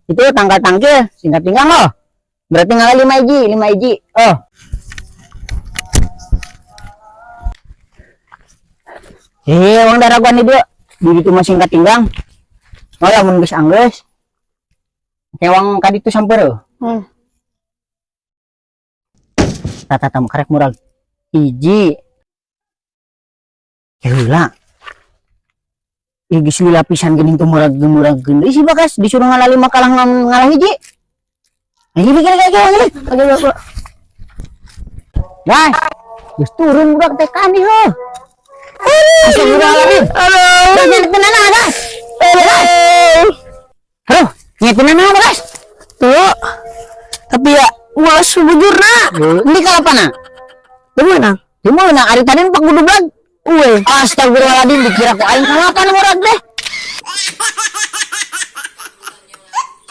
Itu tangkal tangkil singkat tinggang loh. Berarti ngalah 5 hiji, 5 hiji. Oh. Eh, wong daraguan di dieu. Di ditu mah singkat tinggang. Oh, lamun geus anggeus. Kewang ka ditu samper. Tata tam karek murag. Hiji. Heula. Ih, geus lila pisan geuning teu murag-murag deui si Bagas disuruh ngalah lima kalah ngalah hiji. Nah, gini gini gini gini. Gini, gini. Guys, geus turun budak teh kan heuh. Astagfirullahaladzim. Aduh. Gas nyetin anak, gas. Aduh. Aduh, nyetin anak, gas. Tuh. Tapi ya ulah sebujurna. Ini kalapana? Di mana? Di mana? Ari tadi pak gudublag. Uwe. Astagfirullahaladzim, dikira ku aing kalapa murag teh.